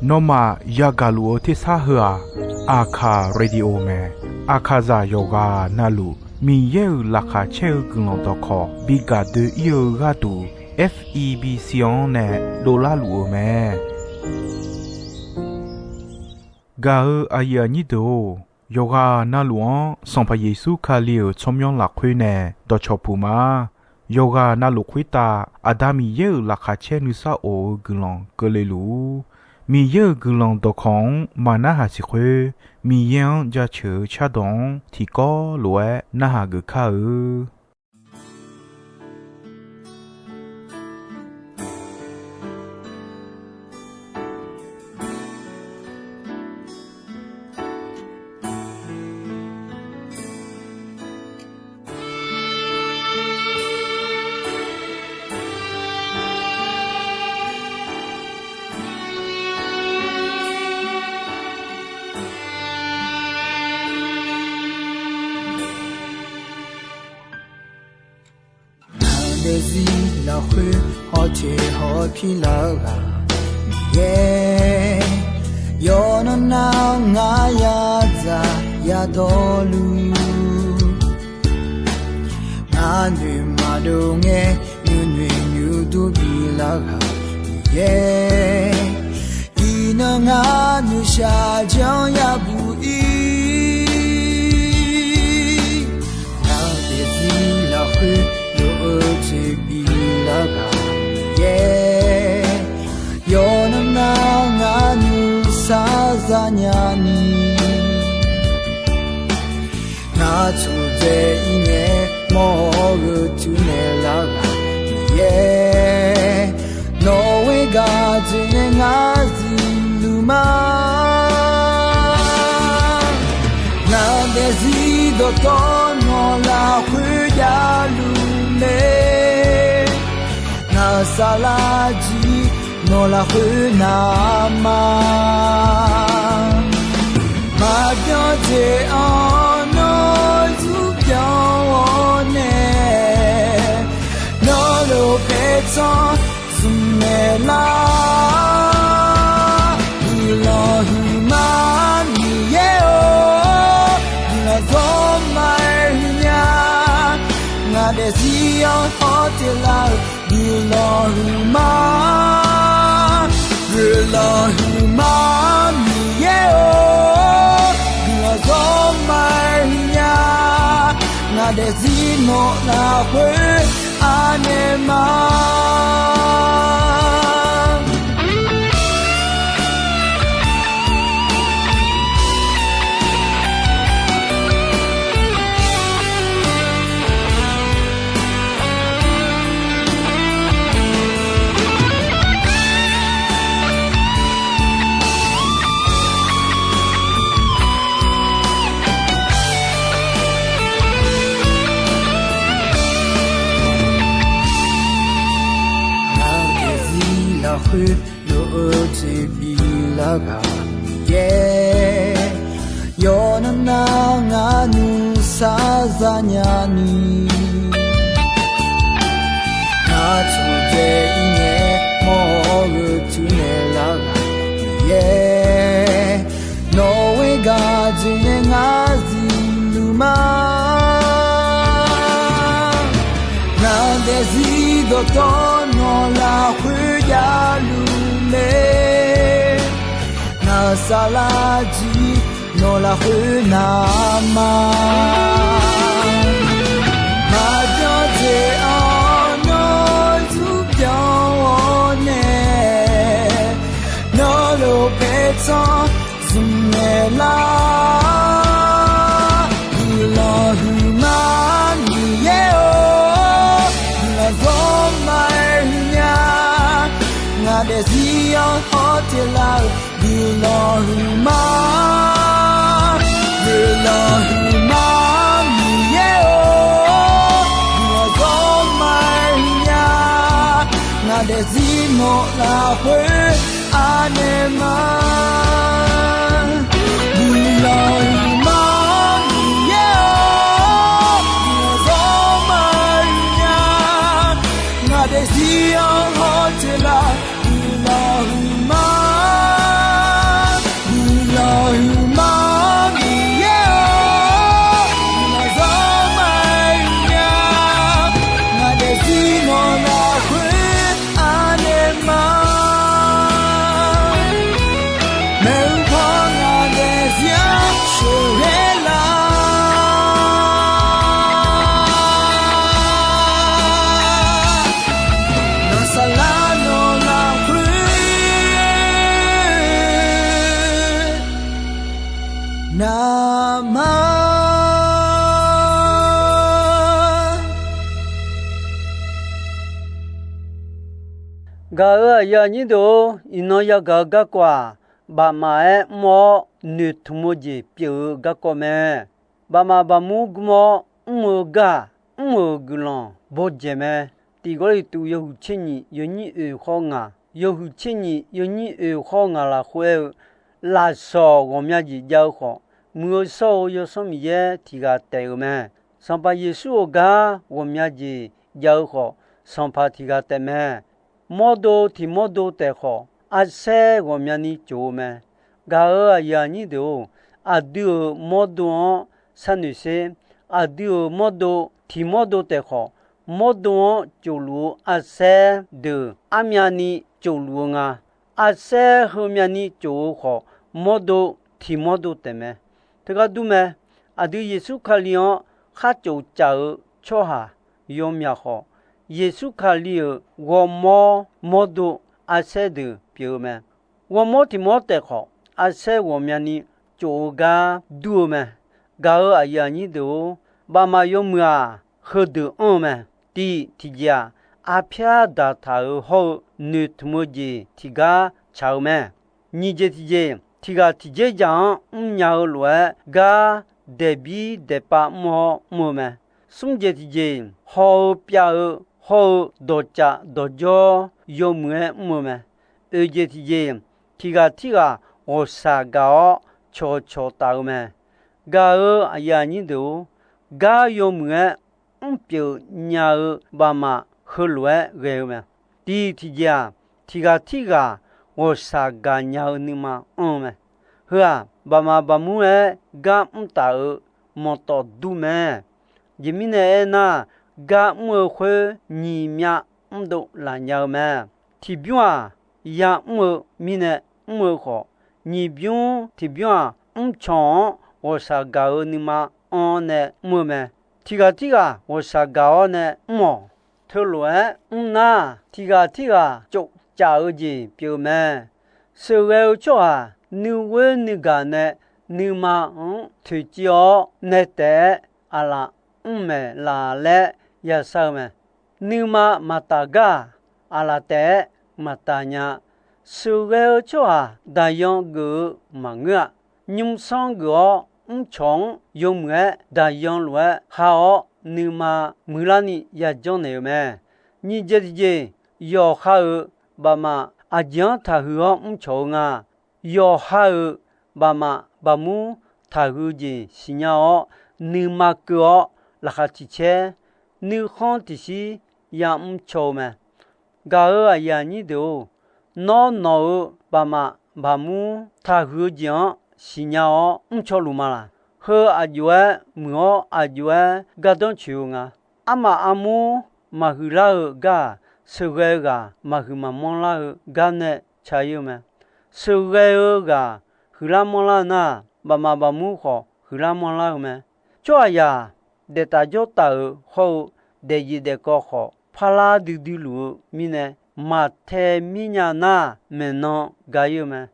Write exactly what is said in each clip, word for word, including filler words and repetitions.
Nawmaf yagaq luf-eu tersar heu-aq, Aqkaq Radio mae. Aqkaqzaq yawqghaq navluf Miqyaer-euq laqkhaq caer-eu guiqlanq dawqkawq bi gaq doe-ir-eu gharduq, F E B C-anr nae dovlar luf-eu mae. Gaq-eu aqyuif aqnyir deuq-or, yawqghaq navluf-anr Sanqpaq Yeqsur Kali-euq tsawrmyanr lafkhoer nae dawqcawq puq ma. Yawqghaq navluf khoertav Aqda Miqyaer-euq laqkhaq caer nuisar of-eu guiqlanq keuvle luf-ur. Miqyaer-euq guiqlanq dawqkawq-anr maqnarhaq siq khoer, Miqyaer-anr jaceuq-eu cardawq-anr tiqkawv lof-aer narhaq geuf kar-eu. Ngaq daefzir lafkhoer hawteq hawpir lar-eu ghaq Miqyaer, yawqnan nar ngar yadzaq yadawrluf, ngar noeq maqdov ngae nuinoeq nuidur bilar ghaq Miqyaer, iqnan ngar noeqshaq janr yabuq ir. Ngaq daefzir lafkhoer lof-eu jeq bilar ghaq Miqyaer, yawqnan nar ngar nuisar zanya ni, ngar tsurdzae ir ngae mawr-eu tuinaeq lar ghaq Miqyaer, nawq ghoer gaq dzoeqnae ngar zifluf ma. Ngaq daefzir dawqtawvluf lafkhoer javluf mae, ngaq saflar jir nawq lafkhoer navma, maqbyan jeq-anr nawr zurbyan-awr nae, nawr lof paertsanr zmqmaeq lar. Guiqlanq huiqma Miqyaer-or, guiqlanq zawr ma-aer huiqnya. Ngaq daefzir-anr hawteq lar-eu guiqlanq huiqma, guiqlanq huiqma Miqyaer-or, guiqlanq zawr ma-aer huiqnya. Ngaq daefzir nawq lafkhoer anaeq ma. Ngaq daefzir lafkhoer lof-eu jeq bilar ghaq Miqyaer, yawqnan nar ngar nuisar zanya ni, ngar tsurdzae ir ngae mawr-eu tuinaeq lar ghaq Miqyaer, nawq ghoer gaq dzoeqnae ngar zifluf ma. Ngaq daefzir dawqtawvluf lafkhoer javluf mae, ngaq saflar jir nawq lafkhoer navma, maqbyan jeq-anr nawr zurbyan-awr nae, nawr lof paertsanr zmqmaeq lar. Guiqlanq huiqma Miqyaer-or, guiqlanq zawr ma-aer huiqnya. Ngaq daefzir-anr hawteq lar-eu guiqlanq huiqma, guiqlanq huiqma Miqyaer-or, guiqlanq zawr ma-aer huiqnya. Ngaq daefzir nawq lafkhoer anaeq ma. Guiqlanq huiqma Miqyaer-or, guiqlanq zawr ma-aer huiqnya. Ngaq daefzir-anr hawteq lar, guiqlanq Gaq-euq aqyuif aqnyir deuq-or, iqnan yagaq-eu garkawv-aq, bafmaf-aer mr-awr noeqtmq-eu jeq pyeuf-eu garkawv mae. Bafmaf bafmur gmr-awr mr-eu gar-aq, mr-euq guiqlanq bawdzaeq mae. Tiq Gawrliqtu yawhuiq tser nyiq yawnyir oeq khawr ngaq, yawhuiq tser nyiq yawnyir oeq khawr ngaq lafkhoer aer-eu, lafsawq ghawqmya jeq jav-eu khawf, Muiq-eu shawr-eu Yawsanr Miqyaer tiq ghaq taef-euq mae. Sanqpaq Yeqsur-euq gar ghawqmya jeq jav-eu khawf, Sanqpaq tiq ghaq taef mae. Mawrdo tiq mawrdo taef khawf, arsaer ghawqmyani tsof-eu mae. Gaq-euq aqyuif aqnyir deuq-or, aqdui-euq mawrdo-anr sharnoeq sher. Aqdui-euq mawrdo tiq mawrdo taef khawf, mawrdo-anr tsof luf-eu arsaer deuq armyavni tsof luf-eu nga. Arsaer heumyavni tsof-eu khawf, mawrdo tiq mawrdo taef mae. Teugar dur mae. Aqdui Yeqsur Kali-anr khar tsof caf-eu tsawrhaq yawmyaq khawf, Yeqsur Kali-euq ghawrmawr mawrdo arsaer deuq pyeuf-eu mae. Ghawrmawr tiq mawr taef khawf, arsaer ghawqmyani tsof-eu gar dur-eu mae. Gaq-euq aqyuif aqnyir deuq-or, bafmaf yawmuiq-aq, heudeuq anr-eu mae. Tiq tiqjeq-aq, arpyar daqtaq-euq hawr-eu noeqtmq-eu jeq tiqgar tsaq-eu mae. Nyiq jeq tiqjeq, tiq ghaq tiq dzer dzaq-anr mrnya-eu lof-aer, gar daeqbir daeqpav mr-awr mr-eu mae. Smr jeq tiqjeq, haw-eu pyav-eu hawr-eu dawqcaf dawqjawr yawmuiq-aer mr-eu mae. Oeq jeq tiqjeq, tiq ghaq tirghaq ghawqshaq gaq-awr cawqcawq taf-eu mae. Gaq-euq aqyuif aqnyir deuq-or, gar yawmuiq-aer mrpyeuf nya-eu bafmaf heulof-aer ghae-eu mae. Tiq tiqjeq-aq, tiq ghaq tirghaq ghawqshaq gaqnya-eu nuima anr-eu mae. Heu-aq, bafmaf bafmur-aer gar mr taf-eu manqtawf dur mae. Aqjeq mirnae aernar, gar mr-eu khoer nyiq myav mrdov laf nya-eu mae. Tiqbymr-aq, ya'mr-eu mirnae mr-eu khawf, nyiq bymr tiqbymr-aq, mrcawq-anr ghawqshaq gaq-eu nuima anr-awr nae mr-eu mae. Tiq ghaq tirghaq ghawqshaq gaq-awr nae mr-awq. Teulof-aer mr nar, tiq ghaq tirghaq tsofcaf-eu jeq pyeuf-eu mae. Sheuqghae-eu tsawrhaq nuighoer nuigaq nae nuima-anr toeqciv-awr nae taef-aer aqlaf mr maeq laf laer yashar-eu mae. Nuima maqtaf gar-aq, aqlaf taef-aer maqtaf nya. Sheuqghae-eu tsawrhaq daqyan geuf-eu maqngeur-a. Nymrsanr geuf-awr mrcawq-anr yawmuiq-aer daqyan lof-aer ha-awr nuima muiqlarni yajanr naeq-euq mae. Nyiq jeq tiqjeq, yawqha-euq bafmaf aqjeq-anr taqhuiq-awr mrcawq-eu nga. Yawqha-euq bafmaf bafmur taqhuiq jeq siqnya-awr, nuima keuv-awr laqkhaq tiq caer, nuikhanr tiqshir yamr caw-eu mae. Gaq-euq aqyuif aqnyir deuq-or, nawr nawq-euq bafmaf bafmur taqhuiq-eu jeq-anr siqnya-awr mrcaw luf ma laq? Heu aqjox-aer muiq-awr aqjox-aer gardanr coeq-eu nga. Armaf armur maqhuiqlar-eu gar-aq, sheuqghae-eu ghaq maqhuiq maqmanr lar-eu gar nae ca-ir-eu mae. Sheuqghae-eu ghaq huiqlar manrlar-eu nar, bafmaf bafmur khawf huiqlar manrlar-eu mae. Tsawrhaqzaq daef taf jawr taf-euq hawr-eu daefjeq daefkawv khawf, parlar duidui luf-eu mirnae, maqtae mir nya nar, maeqnan ga-ir-eu mae.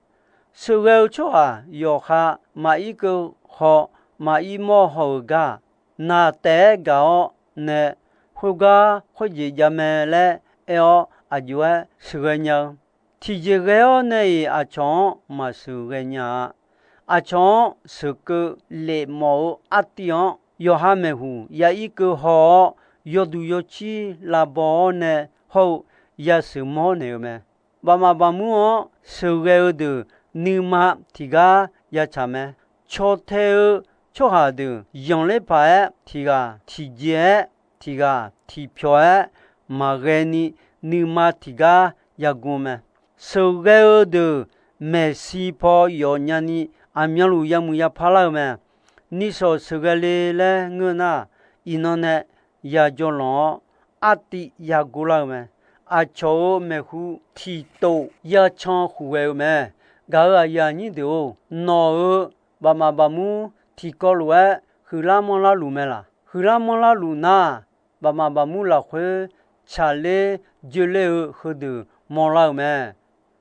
Sheuqghae-eu tsawrhaq yawqha maqir keuv haw, maqir mawr haw-euq gar-aq, naq taef-aer gaq-awr nae, khoergar khoerjeq jav mae laer aer-awr aqjox-aer sheuqghae nya-eu. Tiqjeq ghae-awr nae-iq aqcawq-anr maqsheuqghae nya-a. Aqcawq-anr sheuqkeuv lef mawf-eu artiv-anr yawqha maeqhuq ya ir keuv haw-awr, yawduq yawcir lavbaw-awr nae hawr-eu yasheuq mawr naeq-eu mae. Bafmaf bafmur-anr sheuqghae-eu deuq nuima tiqgar yatsaq mae. Caw tae-eu tsawrhaq deuq zanqler paq-aer tiq ghaq tiqjeq-aer tiq ghaq tiqpyawq-aer maqghae ni nuima tiqgar yaguv mae. Sheuqghae-eu deuq maeqshi paw yawf nyani aqmyanluf yamuiq yapar lar-eu mae. Nishawq sheuqghae le laer ngeur nar, iqnan nae yajawr lanq-awr artiv yaguv lar-eu mae. Aqcawq-euq maeqhu tiqtof yacan khuf ghae-eu mae. Gaq-euq aqyuif aqnyir deuq-or, nawq-euq bafmaf bafmur tiqkawv lof-aer huiqlar manrlar luf mae laq? Huiqlar manrlar luf nar, bafmaf bafmur lafkhoer tsaqler joeler-eu heudeuq mawrlar-eu mae.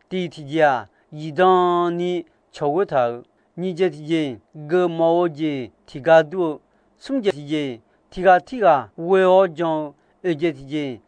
Tiq tiqjeq-aq, zifdan ni cawq ghoer taq-euq. Nyiq jeq tiqjeq, geufmawf-eu jeq tiqgar dur-eu. Smr jeq tiqjeq, tiq ghaq tirghaq ghoe-awr jan-eu. Oeq jeq tiqjeq,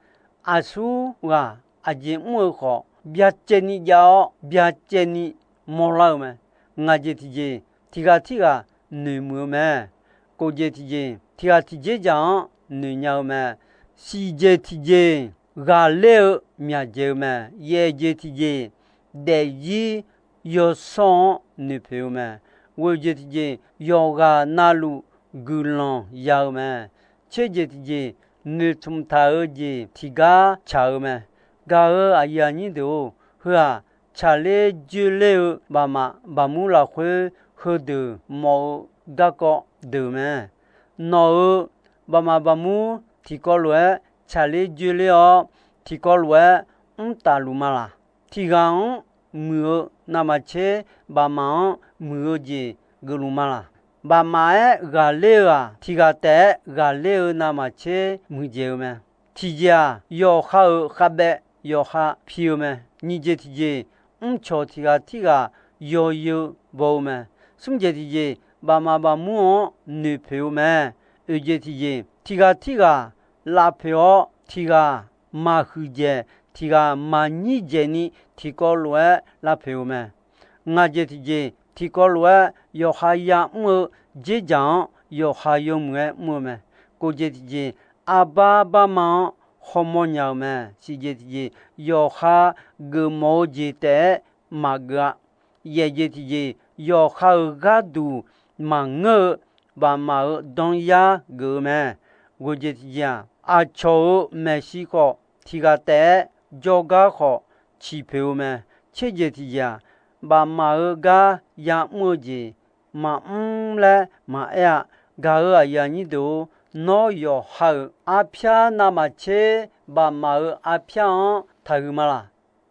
aqsur ghaq aqjeq mr-eu khawf, byacaevni jav-awr byacaevni mawrlar-eu mae. Ngaq jeq tiqjeq tiq ghaq tirghaq noeqmuiq-eu mae. Kof jeq tiqjeq tiq ghaq tiqjeq dzaq-anr noeqnya-eu mae. Siq jeq tiqjeq ghaqler-eu myaqdzaeq-eu mae. Yaeq jeq tiqjeq daefzir yawshawr-anr noeqpoeq-eu mae. Ghoeq jeq tiqjeq yawqghaq navluf guiqlanq ya-eu mae. Tser jeq tiqjeq noeqtmq taq-eu jeq tiqgar tsaq-eu mae. Gaq-euq aqyuif aqnyir deuq-or, heu-aq, tsaqler dzoerler-eu bafmaf bafmur lafkhoer heudeuq mawf-eu garkawv deuq mae. Nawq-euq bafmaf bafmur tiqkawv lof-aer tsaqler dzoerler-awr, tiqkawv lof-aer mr tafluf ma laq? Tiq ghaq-anr muiq-eu navmaqtser bafmaf-anr muiq-eu jeq geufluf ma laq? Bafmaf-aer ghaqler-eu-aq, tiq ghaq taef-aer ghaqler-eu navmaqtser muiqdzaeq-eu mae. Tiqjeq-aq, yawqha-euq khavbaev yawqha pi-eu mae. Nyiq jeq tiqjeq mrcawq tiq ghaq tirghaq yawzeu baw-eu mae. Smr jeq tiqjeq bafmaf bafmur-anr noeqpoeq-eu mae. Oeq jeq tiqjeq tiq ghaq tirghaq lavpoeq-awr, tiq ghaq maqhuiq dzaeq, tiq ghaq maqnyir dzaeq ni tiqkawv lof-aer lavpoeq-eu mae. Ngaq jeq tiqjeq tiqkawv lof-aer yawqha ya'mr-eu dzerdzaq-anr yawqha yawmuiq-aer mr-eu mae. Kof jeq tiqjeq arbar barma-anr hawmawr nya-eu mae. Siq jeq tiqjeq yawqha geufmawf-eu jeq taef-aer maqgeuf-a. Yaeq jeq tiqjeq yawqha-euq gharduq maqngeur-eu bafmaf-euq danryar geuf-eu mae. Ghoeq jeq tiqjeq-aq, aqcawq-euq maeqshi khawf tiq ghaq taef-aer jawrgar khawf ciqpoeq-eu mae. Tser jeq tiqjeq-aq, bafmaf-euq gar ya'mr-eu jeq maqmr laer maqaer-a. Gaq-euq aqyuif aqnyir deuq-or, nawr yawqha-euq arpyar navmaqtser bafmaf-euq arpyar-anr taqhuiq ma laq?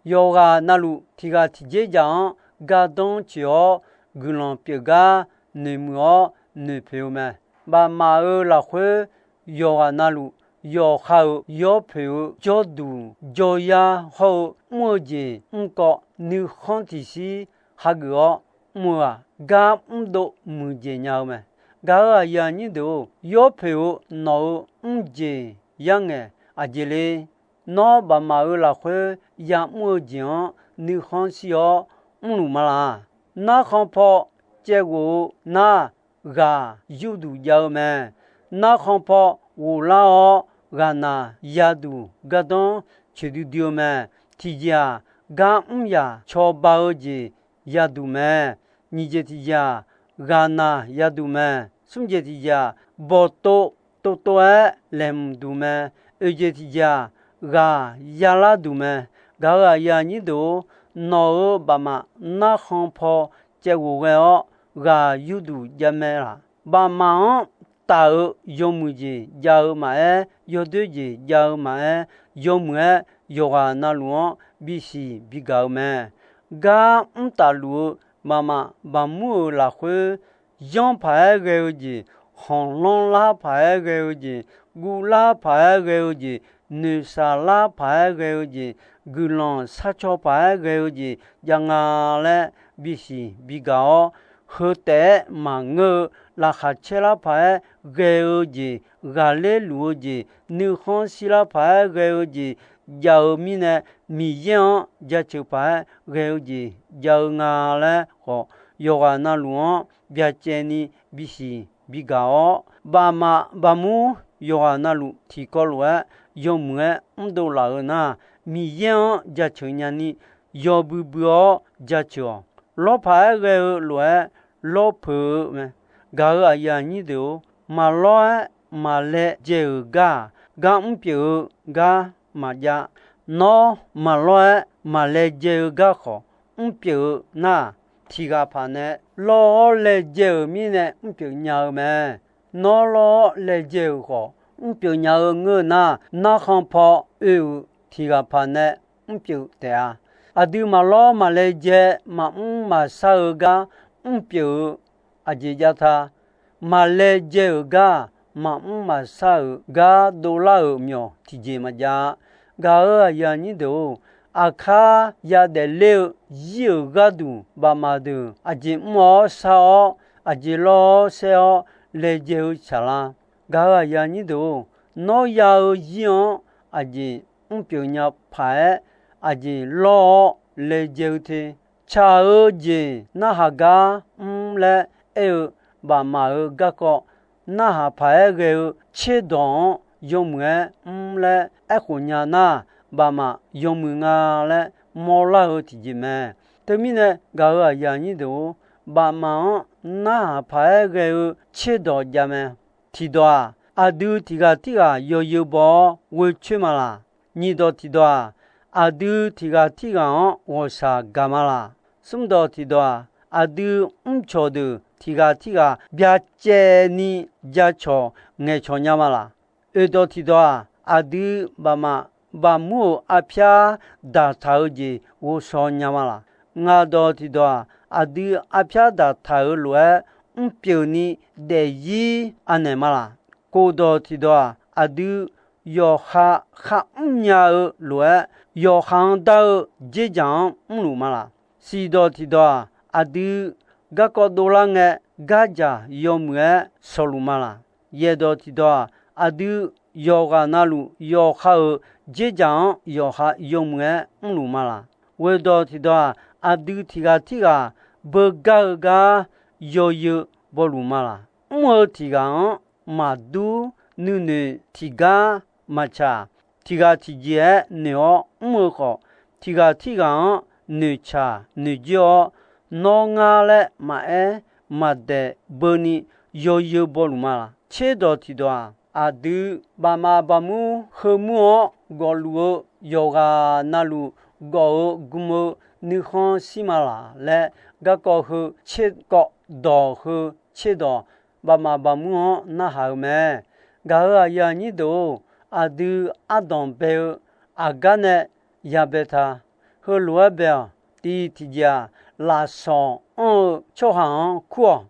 Yawqghaq navluf tiq ghaq tiqjeq dzaq-anr gardanr tsoeq-awr, guiqlanq pyeuf gar noeqmuiq-awr noeqpoeq-eu mae. Bafmaf-euq lafkhoer yawqghaq navluf yawqha-euq yawpoeq-eu jawrduq jawryar hawr-eu mr-eu jeq mrkawv nuikhanr tiqshir hageuf-awr mr-eu-aq, gar mrdov muiqdzaeq nya-eu mae. Gaq-euq aqyuif aqnyir deuq-or, yawpoeq-eu nawq-euq mrjeq yarngaeq aqjeq le? Nawr bafmaf-euq lafkhoer ya'mr-eu jeq-anr nuikhanr shir-awr mrluf ma laq? Narkhan paw caevghof-eu nar, ghaq yurduq jav-eu mae. Narkhan paw ghoflar-awr, ghaqnaq yaduq gardanr coeqdui dui-eu mae. Tiqjeq-aq, gar mr yaq cawba-eu jeq yaduq mae. Nyiq jeq tiqjeq-aq, ghaqnaq yaduq mae. Smr jeq tiqjeq-aq, bawqtov tovtov-aer laeqhmq duq mae. Oeq jeq tiqjeq-aq, ghaq yalar duq mae. Gaq-euq aqyuif aqnyir deuq-or, nawq-euq bafmaf narkhan paw caevghof ghae-awr ghaq yurduq javmae laq? Bafmaf-anr taf-eu yawmuiq jeq jav-eu maqaer, yawdoer jeq jav-eu maqaer, yawmuiq-aer yawqghaq navluf-anr bisiq bigaq-eu mae. Gar mrtaf luf-eu bafmaf bafmur-euq lafkhoer, yanr paq-aer ghae-eu jeq, khanqlanr lar paq-aer ghae-eu jeq, guvlar paq-aer ghae-eu jeq, noeqshaq lar paq-aer ghae-eu jeq, guiqlanq sharcaw paq-aer ghae-eu jeq jav nga laer bisiq bigaq-awr, heu taef-aer maqngeur-eu laqkhaq caerlar paq-aer ghae-eu jeq, ghaqler luf-eu jeq, nuikhanr shirlar paq-aer ghae-eu jeq jav-eu mirnae, Miqyaer-anr jaceuq paq-aer ghae-eu jeq jav-eu nga laer khawf, yawqghaq navluf-anr byacaevni bisiq bigaq-awr, bafmaf bafmur yawqghaq navluf tiqkawv lof-aer yawmuiq-aer mrdov laf-eu nar, Miqyaer-anr jaceuq nyani yawbui bui-awr jaceuq-awq. Lawr paq-aer ghae-eu lof-aer lawr peuq-eu mae. Gaq-euq aqyuif aqnyir deuq-or, maqlawr-aer maqlaejae-euq gar-aq, gar mrpyeuf-eu gar maqjav. Nawr maqlawr-aer maqlaejae-eu gar khawf mrpyeuf-eu nar, tiq ghaq paq nae lawr-awr laejae-euq mirnae mrpyeuf nya-eu mae. Nawr lawr-awr laejae-euq khawf mrpyeuf nya-eu ngeur nar, narkhan paw oe-euq tiq ghaq paq nae mrpyeuf taef-a. Aqdui maqlawr maqlaejae maqmr maqshar-eu gar mrpyeuf-eu aqjeq jav ta. Maqlaejae-euq gar maqmr maqshar-euq gar dovlar-euq myawq tiqjeq maqjav-a. Gaq-euq aqyuif aqnyir deuq-or, aqkar yadaef ler-eu zir-euq gharduq bafmaf deuq aqjeq mr-awr shar-awr, aqjeq lawr-awr saer-awr laejae-eu saqlar. Gaq-euq aqyuif aqnyir deuq-or, nawr ya-eu zir-anr aqjeq mrpyeuf nya paq-aer aqjeq lawr-awr laejae-eu te. Tsaq-eu jeq narhaq gar mr laer aer-eu bafmaf-euq garkawv, narhaq paq-aer ghae-eu tserdawq-anr yawmuiq-aer mr laer aerkhof nya nar, bafmaf yawmuiq nga laer mawrlar-eu tiqjeq mae. Teumirnae gaq-euq aqyuif aqnyir deuq-or, bafmaf-anr narhaq paq-aer ghae-eu tserdawq jav mae. Tiqdawq-aq, aqdui tiq ghaq tirghaq yawzeu baw-awr ghoecoer ma laq? Nyiqdawq tiqdawq-aq, aqdui tiq ghaq tirghaq-anr ghawqshaq gaq ma laq? Smrdawq tiqdawq-aq, aqdui mrcawq deuq tiq ghaq tirghaq byacaevni jacawq ngaeqcawq nya ma laq? Oeqdawq tiqdawq-aq, aqdui bafmaf bafmur-euq arpyar daqtaq-eu jeq ghovshaw nya ma laq? Ngaqdawq tiqdawq-aq, aqdui arpyar daqtaq-euq lof-aer mrpyeuf ni daefzir anaeq ma laq? Khofdawq tiqdawq-aq, aqdui yawqha kharmr nya-eu lof-aer, yawqha-anr dar-eu dzerdzaq-anr mrluf ma laq? Siqdawq tiqdawq-aq, aqdui garkawv dovlar ngae, gardzaq yawmuiq-aer shawqluf ma laq? Yaeqdawq tiqdawq-aq, aqdui yawqghaq navluf yawqha-euq dzerdzaq-anr yawqha yawmuiq-aer mrluf ma laq? Ghoeqdawq tiqdawq-aq, aqdui tiq ghaq tirghaq beugar-eu gar yawzeu bawluf ma laq? Mr-eu tiq ghaq-anr maqdur nuinoeq tiqgar maqtsaq, tiq ghaq tiqjeq-aer noeq-awr mr-eu khawf, tiq ghaq tirghaq-anr noeqtsaq noeqjoer-awr, nawr ngar laer maqaer maqdaeq beuni yawzeu bawluf ma laq? Tserdawq tiqdawq-aq, aqdui bafmaf bafmur heumur-anr gawfluf-eu yawqghaq navluf gawf-eu gm-eu nuikhanr shir ma laq laer, garkawv heu tserdawq, dawq heu tserdawq, bafmaf bafmur-anr narhaq-eu mae. Gaq-euq aqyuif aqnyir deuq-or, aqdui ardanq bae-eu aqgar nae yabae ta. Heulof-aer bae-awq. Tiq tiqjeq-aq, lafsawq anr-eu tsawrhaq-anr kur-awq.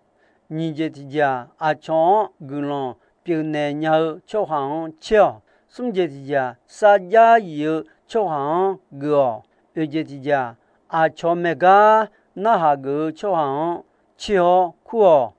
Nyiq jeq tiqjeq-aq, aqcawq-anr guiqlanq pyeufnaeq nya-eu tsawrhaq-anr caer-awq. Smr jeq tiqjeq-aq, sarjax yif-eu tsawrhaq-anr geuf-awq. Oeq jeq tiqjeq-aq, aqcawq maeqgar narhaq geuf-eu tsawrhaq-anr caer-awr kur-awq.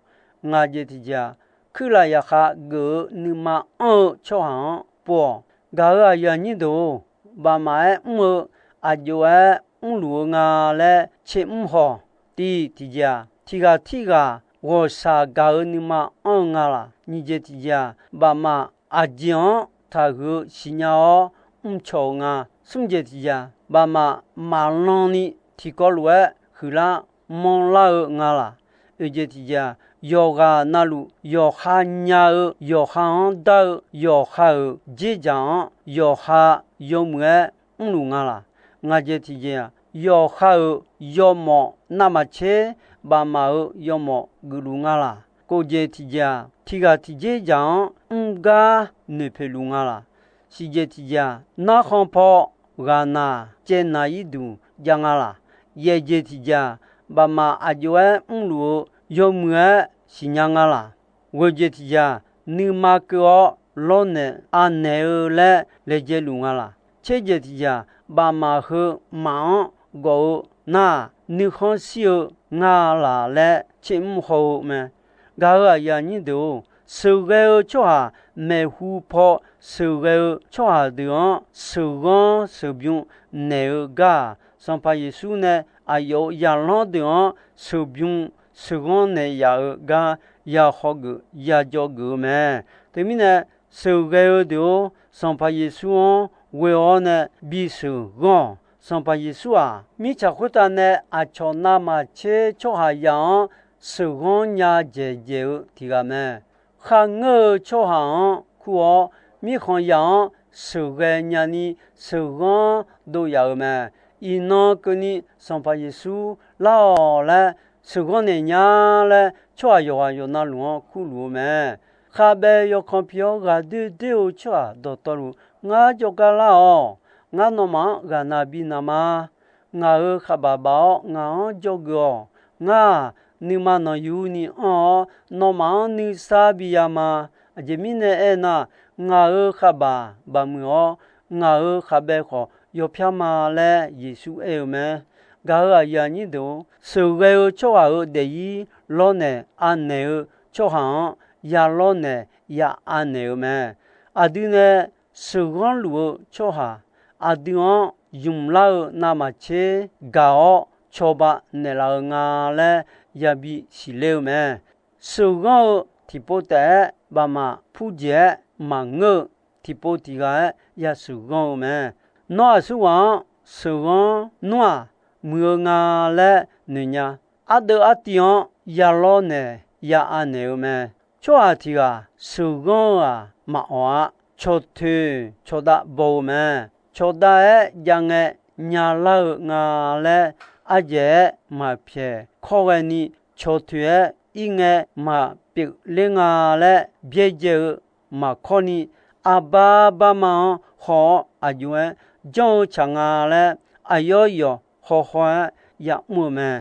Ngaq jeq tiqjeq-aq, kuirlaf yaqkhav geuf-eu nuima anr-eu tsawrhaq-anr pov-awq. Gaq-euq aqyuif aqnyir deuq-or, bafmaf-aer mr-eu aqjox-aer mrluf-eu nga laer caer mr haw. Tiq tiqjeq-aq, tiq ghaq tirghaq ghawqshaq gaq-eu nuima anr-eu nga laq? Nyiq jeq tiqjeq-aq, bafmaf aqjeq-anr taqhuiq-eu siqnya-awr mrcawq-eu nga. Smr jeq tiqjeq-aq, bafmaf maqlan ni tiqkawv lof-aer huiqlar manrlar-eu nga laq? Oeq jeq tiqjeq-aq, yawqghaq navluf yawqha nya-eu, yawqha-anr dar-eu, yawqha-euq dzerdzaq-anr yawqha yawmuiq-aer mrluf nga laq? Ngaq jeq tiqjeq-aq, yawqha-euq yawmawf navmaqtser bafmaf-euq yawmawf geufluf nga laq? Kof jeq tiqjeq-aq, tiq ghaq tiqjeq dzaq-anr mrgar noeqpoeq luf nga laq? Siqjeq tiqjeq-aq, narkhan paw ghaqnaq caevnaq-ir duq jav nga laq? Yaeq jeq tiqjeq-aq, bafmaf aqjox-aer mrluf-eu yawmuiq-aer siqnya nga laq? Ghoeq jeq tiqjeq-aq, nuima keuv-awr lawrnaeq anaeq-eu laer laejae luf nga laq? Tser jeq tiqjeq-aq, bafmaf heu maf-anr gawf-eu nar-aq, nuikhanr shir-eu nga laq laer caer mr haw-eu mae. Gaq-euq aqyuif aqnyir deuq-or, sheuqghae-eu tsawrhaq maeqhu paw sheuqghae-eu tsawrhaq deuq-anr sheuqghanr sheuqbymr naeq-eu gar-aq, Sanqpaq Yeqsur nae aqyawf-euq zaqlanr deuq-anr sheuqbymr sheuqghanr naeq yaf-eu gar ya hawgeuf ya dzawgeuf-eu mae. Teumirnae, sheuqghae-eu deuq-or, Sanqpaq Yeqsur-anr ghoe-awr nae bisheuq ghanr-awq. Sanqpaq Yeqsur-aq, mirtsaq khoertav nae aqcawq navmaqtser tsawrhaqzaq-anr sheuqghanr nya dzaeqdzaeq-eu tiq ghaq mae. Kharngeur-eu tsawrhaq-anr kur-awr, mirkhanqzaq-anr sheuqghae nyani sheuqghanr dov yaf-euq mae. Iqnan keuvni Sanqpaq Yeqsur lar-awq laer, sheuqghanr naeq nya laer, tsawrhaq yawqghaq yawqnavluf-anr kurluf-eu mae. Khabae yawkan pi-awr ghaqdoer doer-eu tsawrhaq dawqtawvluf, ngar jawrgar lar-awq. Ngar nawmaf-anr ghaqna bi na ma. Ngaq-euq khavbaq baf-awr ngaq-anr dzawgeuf-awq. Ngar-aq, nuima nanqyuni anr-awr, nawmaf-anr nuisar biya ma. Aqjeq mirnae aernar, ngaq-euq khavbaq baqmuiq-awr, ngaq-euq khabae khawf yawpyar ma laer Yeqsur aer-eu mae. Gaq-euq aqyuif aqnyir deuq-or, sheuqghae-eu tsawrhaq-euq daefzir lawrnaeq anaeq-eu tsawrhaq-anr ya lawrnaeq ya anaeq-eu mae. Aqdui nae sheuqghanr luf-eu tsawrhaq, aqdui-anr ymq lar-eu navmaqtser gaq-awr cawba naeqlaf-eu nga laer yabi siqler-eu mae. Sheuqghanr-eu tiqpov taef-aer bafmaf purjeq-aer maqngeur-eu tiqpov tiq ghaq-aer yasheuqghanr-eu mae. Nawr aqsurghaq-anr sheuqghanr nmr-aq, muiq-eu nga laer noeqnya. Ardeuv artiv-anr yalawr naeq ya anaeq-eu mae. Tsawrhaq tiq ghaq sheuqghanr-eu-aq maqawq-a. Cawqtoeq cawqdav baw-eu mae. Cawqdav-aer jav ngae nyalar-eu nga laer ardzaeq-aer maqpyaeq kawr ghaeni, cawqtoeq-aer ir ngae maqpyeuf ler nga laer byaerdzae-eu maqkawrni, arbar barma-anr haw-awr aqjox-aer janr-eu tsaq nga laer aqyawf yawq hawhaw-aer yamr-eu mae.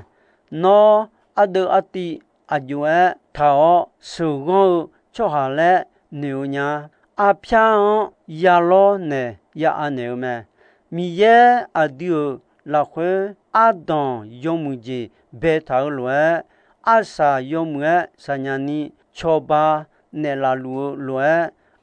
Nawr ardeuv artiv aqjox-aer taq-awr sheuqghanr-eu tsawrhaq laer noeq-eu nya. Arpyar-anr yalawr naeq ya anaeq-eu mae. Miqyaer aqdui-euq lafkhoer ardanq yawmuiq jeq baetaq-eu lof-aer, arsaq yawmuiq-aer saqnyani cawba naeqlaf luf-eu lof-aer,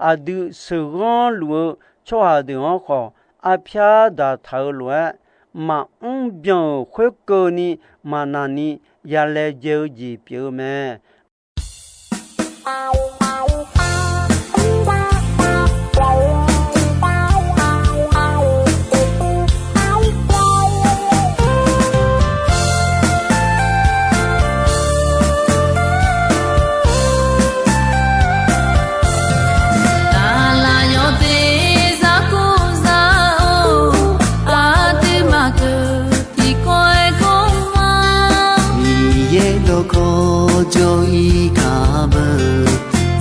aqdui sheuqghanr luf-eu tsawrhaq deuq-anr khawf arpyar daqtaq-eu lof-aer, maqmr byan-euq khoerkeuvni maqnaq ni yalaejae-eu jeq pyeuf-eu mae. Aqlaf yawf teq zar kur zar-or, aqduimaf keuq tiqkawv-aer gawr ma. Miqyaer dawqkawq jawr-ir kar beu,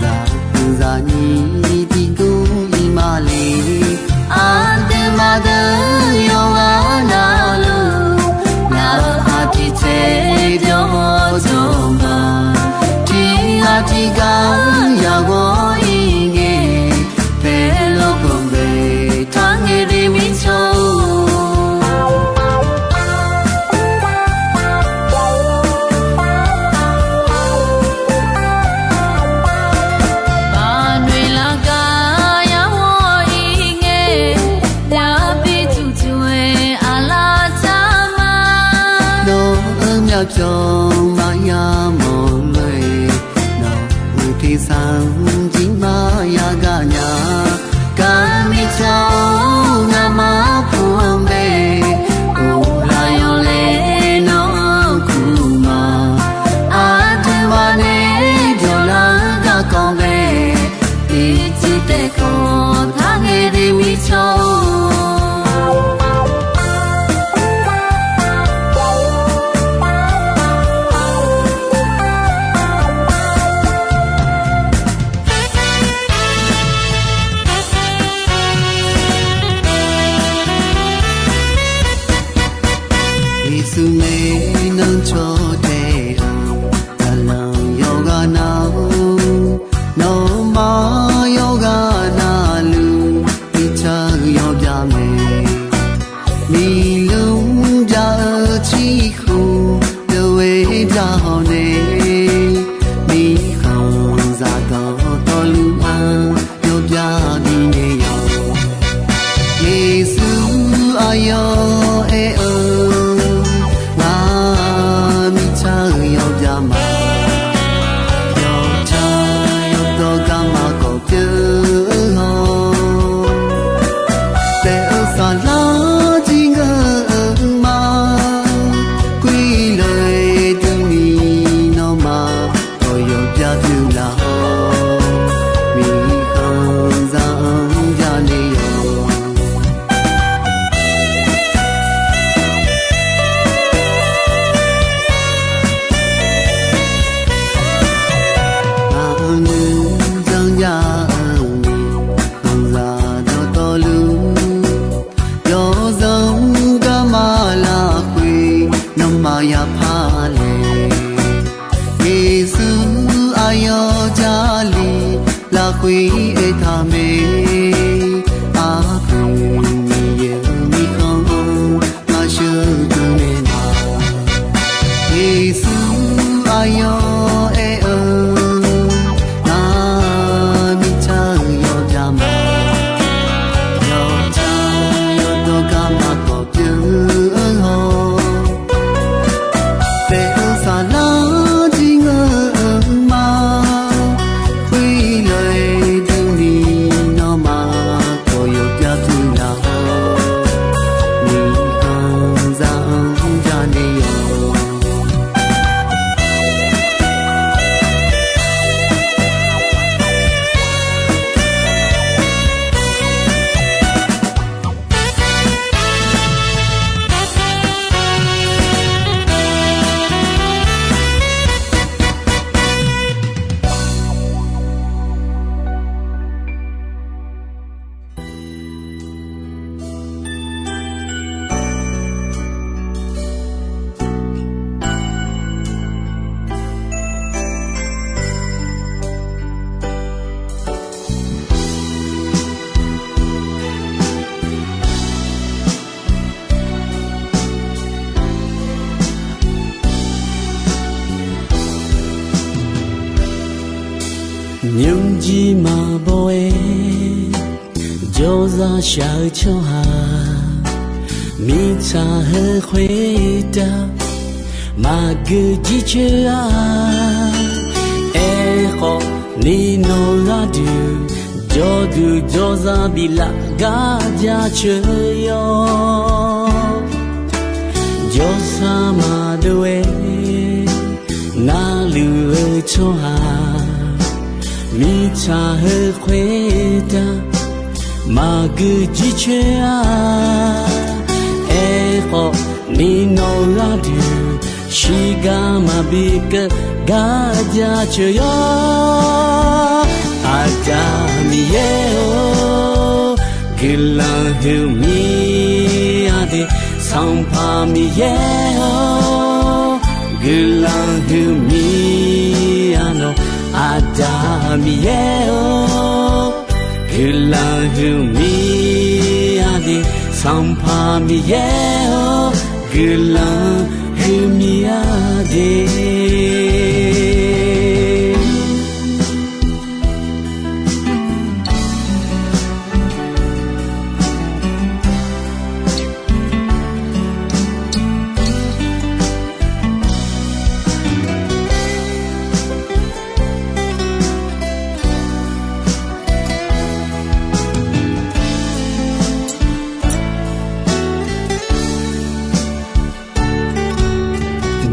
zaqguq zaqnyir tiqguv ir ma le. Aqduimaf deuq yawqghaq navluf, ngaq-euq aqtiq tsaev byawq-awr jawr ma. Tiq ghaq tiq ghaq yagaq ir ngae, paerlawr kawv bae taq ngae de mirtsaq-or. Baqnoeq lar gar yagaq ir ngae, yabi tuqtuq-aer aqlaf tsaq ma. Nawq-euq myavpyawq maqya mawf lof-aer, nawq-euq tersar-anr jir maqya gar nya. Gar mirtsaq-or, ngamaf kur-anr bae, uvlaf yawlaeq nawr-anr kur ma. Aqduimaf nae jawrlar-eu garkawv bae, tiqcuiv taef kawv taq ngae de mirtsaq-or. Yeqsur nae nanrcaw taef-eu, zaqlanq yawqghaq nav-or, nawmaf yawqghaq navluf, mirtsaq-eu yawbya mae. Miqluf bya-eu ciqkhof deuq-aer bya hawq nae, mirkhanqzaq dawqtawvluf-a yawbya bifnaeq yawq. Yeqsur aqyawf aer-eu, ngaq mirtsaq-eu yawbya ma. Yawtsaq yawdawr garma kawf pyeuf-eu hawr, taef-eu saflar jir ngeur-eu ma. Kuirlof-aer duini nawmaf, aqyawf bya pyeuf laf-awr, mirkhanqzaq-anr bya naeq yawq. Aqnui janrnya-eu mirkhanqzaq dawqtawvluf, yawzanr garma lafkhoer nawmaf ya par laeq. Yeqsur aqyawf Jarlif lafkhoer aertaq mae. Aqpoeq Miqyaer-euq mirkhanq-anr ngaq sheuqdui naeq ma. Yeqsur aqyawf aer-eu, ngaq mirtsaq-eu yawbya ma. Yawtsaq yawdawr garma kawf Nymrjir maqbaw-aer jawrzaq shaq-eu tsawrhaq, mirtsaq heu khoertav maqgeu jircoer-a. Aerkhawf, ni nawq-eu gharduq jawrduq jawrzaq biflaf gar jaceuq yawr. Jawrsar maqdov-aer narluf-eu tsawrhaq, mirtsaq heu khoertav maqgeu jircoer-a. Aerkhawf, ni nawq-eu gharduq shiqgar maqbi keuv gar jaceuq yawr. Aqda Miqyaer-or, guiqlanq huiqmir-a de. Sanqpaq Miqyaer-or, guiqlanq huiqmir-a nawq. Aqda Miqyaer-or, guiqlanq huiqmir-a de. Sanqpaq Miqyaer-or, guiqlanq huiqmir-a de.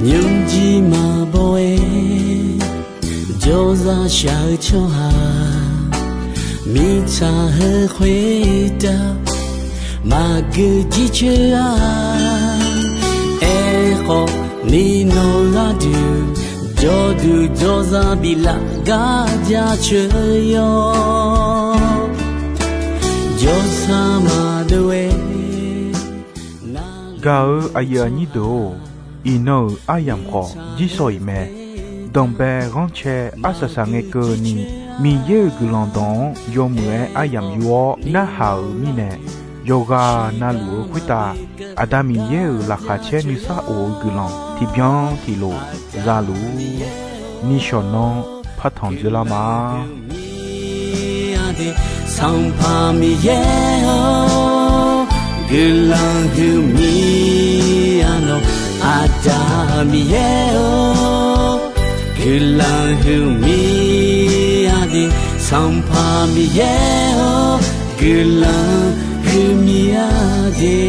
Nymrjir maqbaw-aer jawrzaq shaq-eu tsawrhaq, mirtsaq heu khoertav maqgeu jircoer-a. Aerkhawf, ni nawq-eu gharduq jawrduq jawrzaq biflaf gar jaceuq yawr. Jawrsar maqdov-aer Gaq-eu aqyuif aqnyir deuq-or, iqnan-euq aryamq khawf jirsawq iq mae. Danqbae ghanrcae arsaq saq ngae keuvni, Miqyaer-euq guiqlanq dawq-anr yawmuiq-aer aryamq yur-awr narhaq-euq mirnae, yawqghaq navluf-eu khoertav Aqda Miqyaer-euq laqkhaq caer nuisar of-eu guiqlanq tiqbyan tiqlof za luf-ur. Nishawq nanr partanq dzoerlar ma. Sanqpaq Miqyaer-or, guiqlanq huiqmir-a nawq. Aqda Miqyaer-or, guiqlanq huiqmir-a de. Sanqpaq Miqyaer-or, guiqlanq huiqmir-a de.